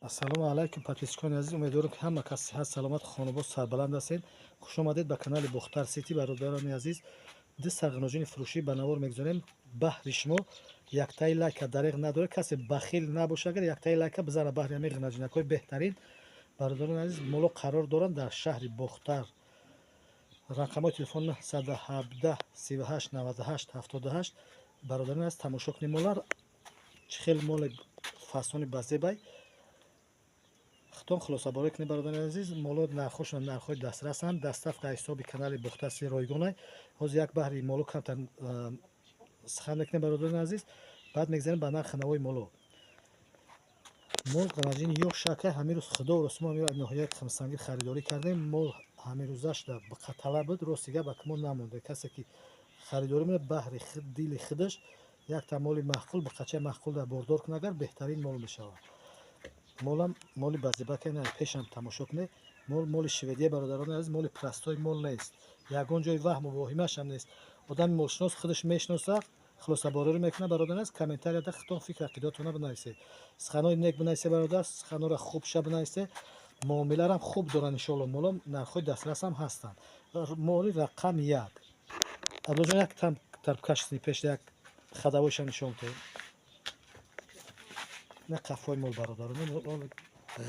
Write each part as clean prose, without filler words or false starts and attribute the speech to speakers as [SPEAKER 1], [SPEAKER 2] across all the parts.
[SPEAKER 1] Ассалому алайкум, подписчикони азиз. Умедворам, ки ҳама кас сиҳат, саломат, хонобод, сарбаланд ҳастед. Хуш омадед ба канали Бохтар Сити. Бародарони азиз, ду сарғиноҷини фурӯшӣ ба навор мегузорем баҳри шумо. Яктаи лайка дареғ надоред, касе бахил набоша, агар яктаи лайка бизана баҳри ҳамин ғинаҷинакҳои беҳтарин. Бародарони азиз, моло қарор доранд дар шаҳри Бохтар. Рақамҳои телефон 917 38 98 78. Бародарони азиз, тамошо кунед молар, чӣ хел моли фасони базебай. Хитон хулосаборӣ кунед, бародарони азиз. Моло нархҳошон нархҳои дастрасанд, доставка ҳисоби канали Бохтар Сити ройгонай. Ҳозир як баҳри моло камтар сухан мекунем, бародарони азиз, баъд мегзарем ба нархи навои моло. Мол ғанаҷини ёш шакай. Ҳамин рӯз, худо рост, мо ҳамин ноҳияи Қимсангир харидорӣ кардем. Мол ҳамин рӯзаш қатала буд, рости гап, ба мо намонда. Касе ки харидорӣ мекунад, баҳри дили худаш якта моли маъқул, биқачаи маъқул дар бордор кунад, агар беҳтарин мол мешавад. Молам моли базибака, на пешам тамошо кунед. Мол моли шведия, бародарони азиз, моли простой мол нест, ягон ҷои ваҳму воҳимашам нест. Одами молшинос худаш мешиноса, хулосаборорӣ мекунад. Бародарон азиз, комментарияда худтон фикр ақидатона бинависед, суханои нек бинависед, бародар, суханора хубша бинависед. Муомиларам хуб доранд, иншоалло. Моло нархҳои дастрасам ҳастанд. Моли рақами як. Абдулҷон, як тарбкашни пеш як хадавоишам нишон диҳед. На қафои мол, бародарон,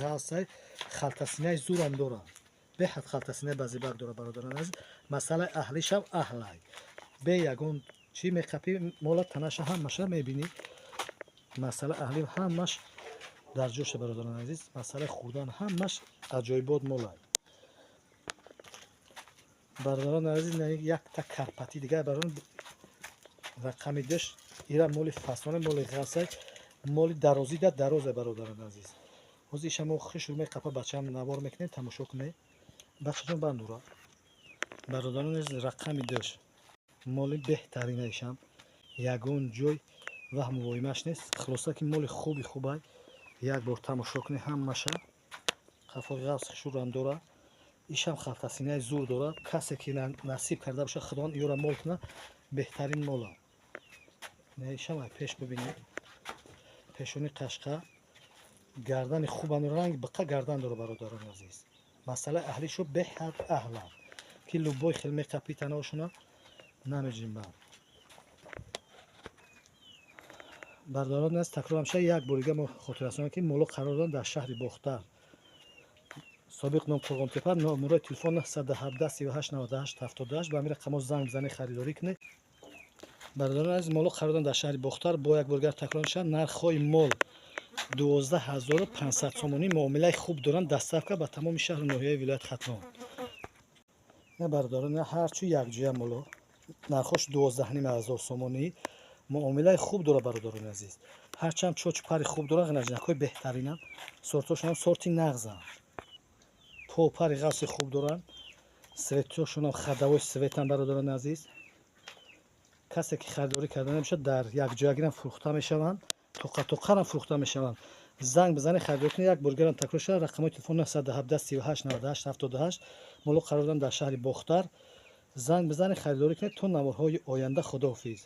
[SPEAKER 1] ғалсай, халтасинаи зурам дорад, беҳад халтасинаи базибак дорад. Бародарон азиз, масъалаи аҳлишам аҳлай, бе ягон чӣ меқапӣ мола, танаша ҳамаша мебинӣ. Масъала аҳли ҳамаш дар ҷоша, бародарон азиз. Масъалаи хӯрдан ҳамаш аҷоибот молай. Бародарон азиз, якта карпати дигар, бародарон, рақами душ. Ира моли фасоне, моли ғалсай, моли дарозӣ да дарозе, бародарон азиз. Ҳозир иша мо хишу меқапа, бачаам навор мекунем, тамошо кунед. Бачаҷон, бандура. Бародарон азиз, рақами душ, моли беҳтаринаишам, ягон ҷой ваҳму воҳимаш нест. Хулоса ки моли хуби хубай. Як бор тамошо кунед ҳамаша. Қафои ғафс хушурам дора, ишам халтасинаи зур дорад. Касе ки насиб карда бошад, Худованд ёра мол кунад, беҳтарин мола. Ишам ай пеш бибинед, пешони қашқа, гардани хубану ранг биқа гардан дора. Бародарони азиз, масъалаи аҳлишу беҳад аҳлан, ки любой хел меқапи, танаошуна намеҷимбанд. Бародарон аз, такрор ҳамша, як борига мо хотиррасонем, ки моло қарор доранд дар шаҳри Бохтар, собиқ ном Қурғонтепа. Номерои телефон 917 38 98 78. Ба ҳамин рақамҳо занг бизанед, харидорӣ кунед. Бародарон азиз, моло қарор доранд дар шаҳри Бохтар. Бо як боригар такрор мешавад, нархҳои мол 12 500 сомонӣ, муомилаи хуб доранд, доставка ба тамоми шаҳру ноҳияи вилоят Хатлон. На, бародарон, ҳарчу якҷоя моло нархош 12 500 сомонӣ, муомилаи хуб дорад. Бародарони азиз, ҳарчанд чочу пари хуб дорад, ғинаҷинакҳои беҳтаринанд, сортошонам сорти нағзанд, попари ғафси хуб доранд, светошонам хадавои светанд. Бародарони азиз, касе ки харидорӣ карда намешавад, дар якҷоягирам фурӯхта мешаванд, тоқа-тоқарам фурӯхта мешаванд. Занг бизанед, харидорӣ кунед. Як боргарам такрор шавад, рақамҳои телефон 917 38 98 78. Моло қарор доранд дар шаҳри Бохтар. Занг бизанед, харидорӣ кунед. То наворҳои оянда, худоҳофиз.